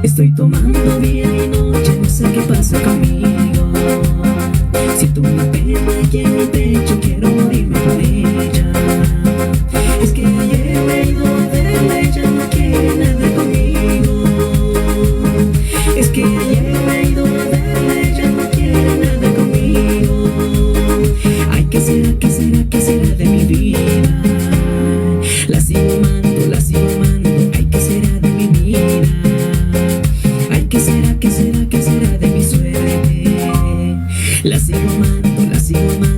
Estoy tomando día y noche, no sé qué pasa conmigo. Siento una pena aquí en mi pecho, quiero morirme por ella. Es que ayer me he ido a verla, ella no quiere nada conmigo. Es que ayer me he ido a verla, ella no quiere nada conmigo. Ay, ¿qué será, qué será, qué será de mi vida? La sigo amando, la sigo amando. Ay, ¿qué será de mi vida? Ay, ¿qué será, qué será, qué será de mi suerte? La sigo amando, la sigo amando.